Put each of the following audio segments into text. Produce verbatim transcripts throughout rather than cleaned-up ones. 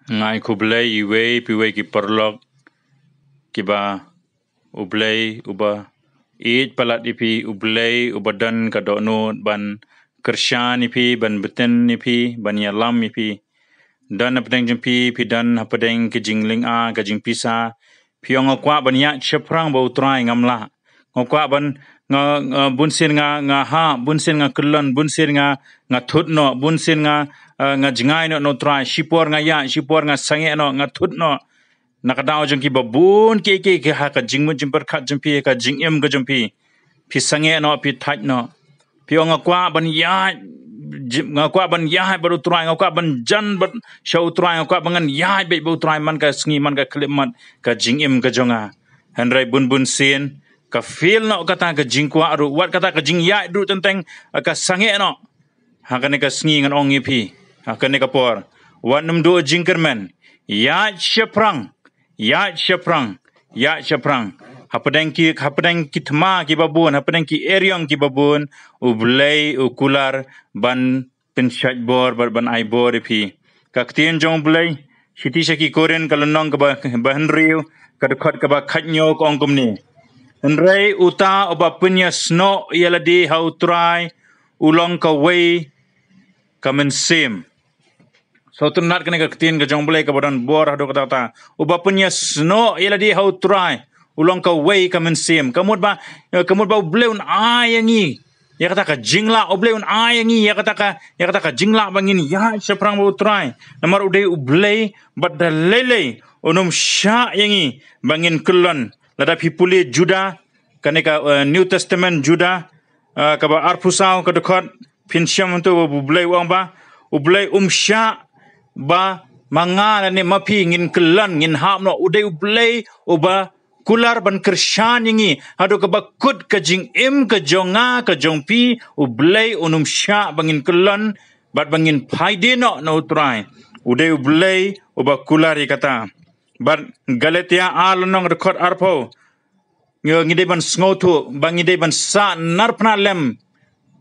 Nga ai khublei iwei pa iwei ki paralok kiba U Blei uba ïeit palat ïa phi, U Blei uba don ka dohnud ban kyrshan ïa phi, ban btin ïa phi, ban ïalam ïa phi. Don hapdeng jong phi, phi don hapdeng ka jinglynga, ka jingpisa. Phi ong nga kwah ban ïaid shaphrang bad U Trai, ngam lah. Nga kwah ban, nga, nga bunsien nga, nga hap, bunsien nga kyllon, bunsien nga, nga thut noh, bunsien nga, eh, nga jngai noh na U Trai. Shipor nga ïaid, shipor nga sangeh noh, nga thut noh. Na ka daw jong kiba bun kiei kiei ki ha ka jingmut jingpyrkhat jong phi, ka jingim ka jong phi. Phi sangeh noh, phi thait noh. Phi ong nga kwah ban ïaid, ji-, nga kwah ban ïaid bad U Trai, nga kwah ban jan bad sha U Trai, nga kwah ban ngan ïaid bad U Trai man ka sngi, man ka khyllipmat ka jingim ka jong nga. Hynrei bun bun sien ka fail noh kata ka jingkwah ruh, wat kata ka jingïaid ruh teng teng ka sangeh noh. Ha kane ka sngi ngan ong ïa phi, ha kane ka por, wat nym duh jingkyrmen. Ïaid shaphrang, ïaid shaphrang, ïaid shaphrang. Hapdeng ki, hapdeng ki thma kiba bun, hapdeng ki eriong kiba bun, U Blei u kular ban pynshait bor, ban, ban ai bor ïa phi. Ka ktien jong U Blei, shithi sha ki Korinth ka lynnong kaba, ba hynriew, ka dkhot kaba khathynñiew ka ong kumne. Hynrei uta uba pynïasnoh ïa lade ha U Trai, u long kawei ka mynsiem. Sngewtynnad kane ka ktien ka jong U Blei kaba don bor haduh katta katta. Uba pynïasnoh ïa lade ha U Trai, u long kawei ka mynsiem. Ka mut ba, eh, ka mut ba U Blei un ai ïa ngi ïa kata ka jinglah, U Blei un ai ïa ngi ïa kata ka, ïa kata ka jinglah ba ngin ïaid shaphrang bad U Trai. Namar u dei U Blei bad da lei lei un ym shah ïa ngi ba ngin kyllon. Lada phi pule Juda, kane ka, eh, New Testament Juda, eh, kaba arphew saw ka dkhot, phin shem hangto ba U Blei u ong ba, U Blei um shah ba ma nga lane ma phi ngin kyllon, ngin hap noh. U dei U Blei uba kular ban kyrshan ïa ngi haduh kaba kut ka jingim ka jong nga ka jong phi. U Blei un ym shah ba ngin kyllon bad ba ngin phaidien noh na U Trai. U dei U Blei uba kular ïa kata. Bad Galatia ar lynnong dkhot arphew, ngi, ngi dei ban sngewthuh ba ngi dei ban sah narphna lem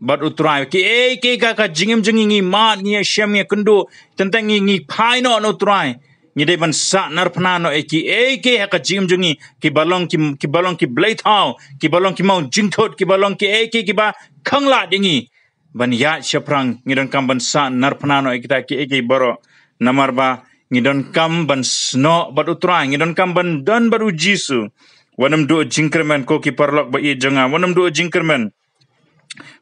bad U Trai. Kiei kiei ka, ka jingim jong ngi, ngi mad, ngi ïashem, ngi ïakynduh, teng teng ngi, ngi phai noh na U Trai. Ngi dei ban sah narphna noh ïa kiei kiei ha ka jingim jong ngi, kiba long ki, kiba long ki bleithaw, kiba long ki maw jingthut, kiba long kiei kiei kiba khanglad ïa ngi. Ban ïaid shaphrang, ngi donkam ban sah narphna noh ïa kita kiei kiei baroh. Namar ba ngi donkam ban snoh bad U Trai, ngi donkam ban don bad U Jisu. Wat nym duh jingkyrmen, ko ki paralok ba ïeit jong nga, wat nym duh jingkyrmen.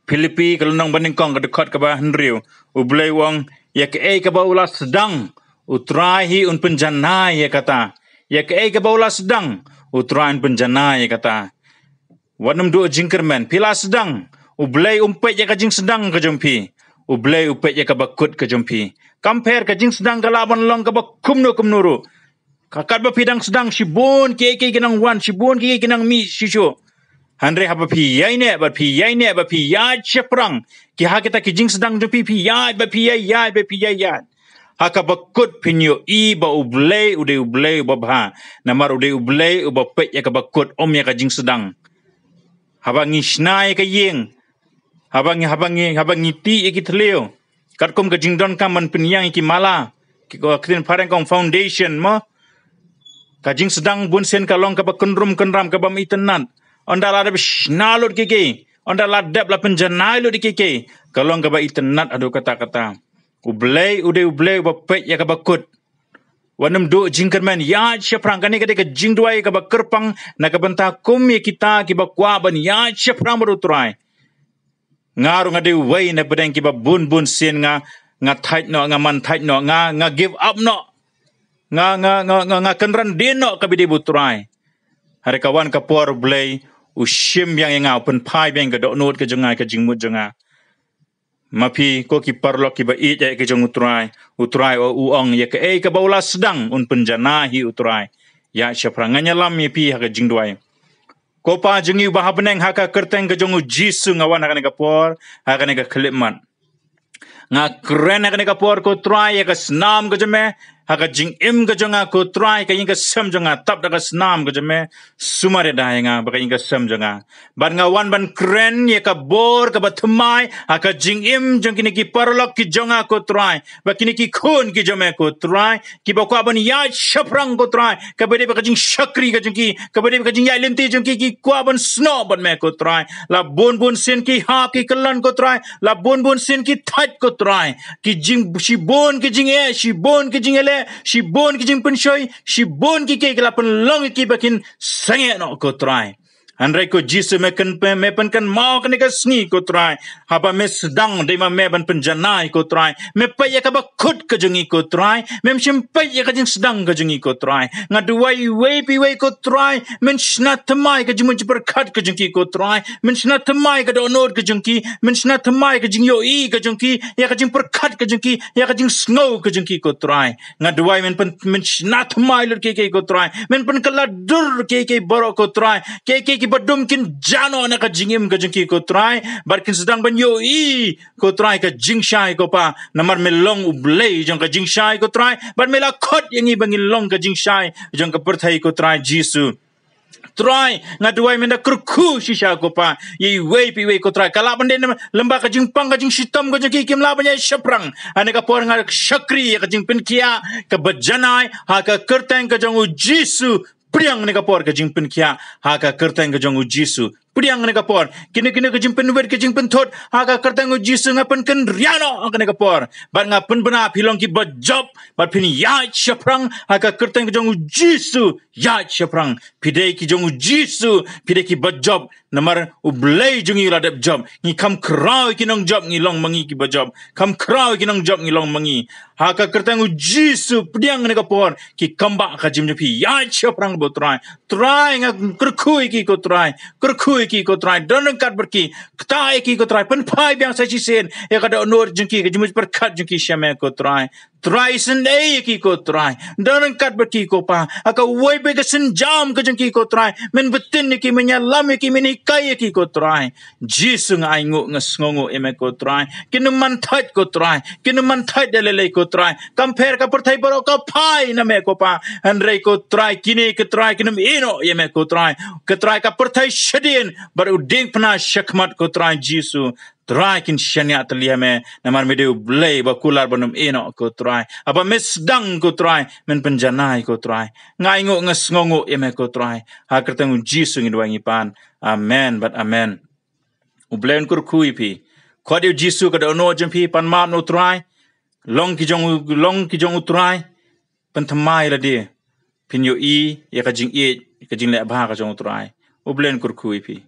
Philippi ka lynnong banyngkong ka dkhot kaba hynriew, U Blei u ong, ïa kaei kaba u la sdang, U Trai hi un pynjanai ïa kata. Ïa kaei kaba u la sdang, U Trai un pynjanai ïa kata. Wat nym duh jingkyrmen, phi la sdang, U Blei um peit ïa ka jingsdang ka jong phi. U Blei u peit ïa kaba kut ka jong phi. Kam pher, ka jingsdang ka lah ban long kaba kumno kumno ruh. Ka katba phi dang sdang, shibun kiei kiei ki nang wan, shibun kiei kiei ki nang mih shisha. Hynrei haba phi ïaineh bad phi ïaineh bad phi ïaid shaphrang, ki ha kita ki jingsdang jong phi, phi ïaid bad phi ïai ïaid bad phi ïai ïaid, ha kaba kut phin ïohi ba U Blei u dei U Blei uba bha. Namar u dei U Blei uba peit ïa kaba kut, ym ïa ka jingsdang. Haba ngi shna ïa ka ïing, haba ngi, haba ngi, haba ngi tih ïa ki thliew, katkum ka jingdonkam ban pynïang ïa ki mala, ki, ka ktien phareng ka ong foundation mo. Ka jingsdang bunsien ka long kaba kynrum kynram, kaba ym itynnad. Ynda la dep shna lut kiei kiei, ynda la dep la pynjanai lut kiei kiei, ka long kaba itynnad haduh katta katta. U Blei u dei U Blei uba peit ïa kaba kut. Wat nym duh jingkyrmen, ïaid shaphrang. Kane ka dei ka jingduwai kaba kyrpang na ka bynta kum ïa kita kiba kwah ban ïaid shaphrang bad U Trai. Nga ruh nga dei uwei na pdeng kiba bun bun sien nga, nga thait noh, nga man thait noh, nga, nga give up noh. Nga, nga, nga, nga, nga kynran dien noh ka bit bad U Trai. Hynrei ka wan ka por U Blei u shim biang ïa nga, u pynphai biang ka dohnud ka jong nga, ka jingmut jong nga. Ma phi ko ki paralok kiba ïeit ïa ka jong U Trai, U Trai u, u ong ïa kaei kaba u la sdang un pynjanai hi U Trai. Ïaid shaphrang, ngan ïalam ïa phi ha ka jingduwai. Ko Pa jong ngi uba ha bneng, ha ka kyrteng ka jong U Jisu nga wan ha kane ka por, ha kane ka khyllipmat. Nga kren ha kane ka por ko Trai ïa ka snam ka jong me, Ha ka jingim ka jong nga ko Trai, ka ïing ka sem jong nga, tap da ka snam ka jong me, sumar ïa da ïa nga, bad ka ïing ka sem jong nga. Bad nga wan ban kren, ïa ka bor, kaba thymmai, ha ka jingim jong kine ki paralok ki jong nga ko Trai, bad kine ki khun ki jong me ko Trai, kiba kwah ban ïaid shaphrang ko Trai, kaba dei bad ka jingshakri ka jong ki, kaba dei bad ka jingïaid lynti jong ki, ki kwah ban snoh bad me ko Trai. La bun bun sien ki hap ki kyllon ko Trai, la bun bun sien ki thait ko Trai. Ki jing, shibun ki jingeh, shibun ki jingïaleh, shibun ki jingpynshoi, shibun ki kiei ki la pynlong ïa ki ba kin sangeh noh ko Trai. Hynrei ko Jisu me kynpe, me pynkynmaw kane ka sngi ko Trai. Haba me sdang dei ma me ban pynjanai ko Trai. Me peit ïa kaba kut ka jong ngi ko Trai. Mem shym peit ïa ka jingsdang ka jong ngi ko Trai. Nga duwai iwei pa iwei ko Trai. Men shna thymmai ka jingmut jingpyrkhat ka jong ki ko Trai. Men shna thymmai ka dohnud ka jong ki. Men shna thymmai ka jingïohi ka jong ki. Ïa ka jingpyrkhat ka jong ki. Ïa ka jingsngew ka jong ki ko Trai. Nga duwai men pyn, men shna thymmai lut kiei kiei ko Trai. Men pynkylla dur kiei kiei baroh ko Trai. Kiei kiei kiba dum kin jah noh na ka jingim ka jong ki ko Trai. Bad kin sdang ban ïohi ko Trai ka jingshai ko Pa. Namar me long U Blei jong ka jingshai ko Trai. Bad me la khot ïa ngi ba ngin long ka jingshai jong ka pyrthei ko Trai Jisu. Trai, nga duwai men da kyrkhu shisha ko Pa. Ïa iwei pa iwei ko Trai. Ka lah ban dei na lem bad ka jingpang ka jingshitom ka jong ki, kim lah ban ïaid shaphrang. Ha kane ka por nga shakri ïa ka jingpynkhiah, kaba janai, ha ka kyrteng ka jong U Jisu. Pdiang ha kane ka por ka jingpynkhiah, ha ka kyrteng ka jong U Jisu. Pdiang ha kane ka por. Kine kine ka jingpynwit ka jingpynthut, ha ka kyrteng U Jisu nga pynkynriah noh ha kane ka por. Bad nga pynbna phi long kiba jop, bad phin ïaid shaphrang, ha ka kyrteng ka jong U Jisu. Ïaid shaphrang. Phi dei ki jong U Jisu, phi dei kiba jop. Namar U Blei jong ngi u la dep jop. Ngi kham khraw ïa ki nongjop, ngi long ma ngi kiba jop. Kham khraw ïa ki nongjop, ngi long ma ngi. Ha ka kyrteng U Jisu, pdiang ha kane ka por, ki kam bah ka jingim jong phi. Ïaid shaphrang bad U Trai. Trai, nga kyrkhu ïa ki ko Trai. Kyrkhu ïa ki ko Trai. Don ryngkat bad ki. Ktah ïa ki ko Trai. Pynphai biang sa shisien ïa ka dohnud jong ki, ka jingmut jingpyrkhat jong ki sha me ko Trai. Trai, isynei ïa ki ko Trai. Don ryngkat bad ki ko Pa. Ha kawei pat ka sienjam ka jong ki ko Trai. Men btin ïa ki, men ïalam ïa ki, men hikai ïa ki ko Trai. Jisu, nga ainguh, nga sngewnguh ïa me ko Trai. Kin ym man thait ko Trai. Kin ym man thait da lei lei ko Trai. Kam pher ka pyrthei baroh ka phai na me ko Pa. Hynrei ko Trai, kine ko Trai kin ym ïehnoh ïa me ko Trai. Ko Trai, ka pyrthei shadien bad u diengphna shakhmat ko Trai Jisu. Trai, kin shaniah tylli ha me, namar me dei U Blei ba kular ban ym ïehnoh ko Trai. Haba me sdang ko Trai, men pynjanai ko Trai. Nga ainguh, nga sngewnguh ïa me ko Trai. Ha ka kyrteng U Jisu ngi duwai ngi pan. Amen bad amen. U Blei un kyrkhu ïa phi. Khot ïa U Jisu ka dohnud jong phi, pan map na U Trai. Long ki jong U, long ki jong U Trai. Pynthymmai lade. Phin ïohi ïa ka jingïeit, ka jingleh bha ka jong U Trai. U Blei un kyrkhu ïa phi.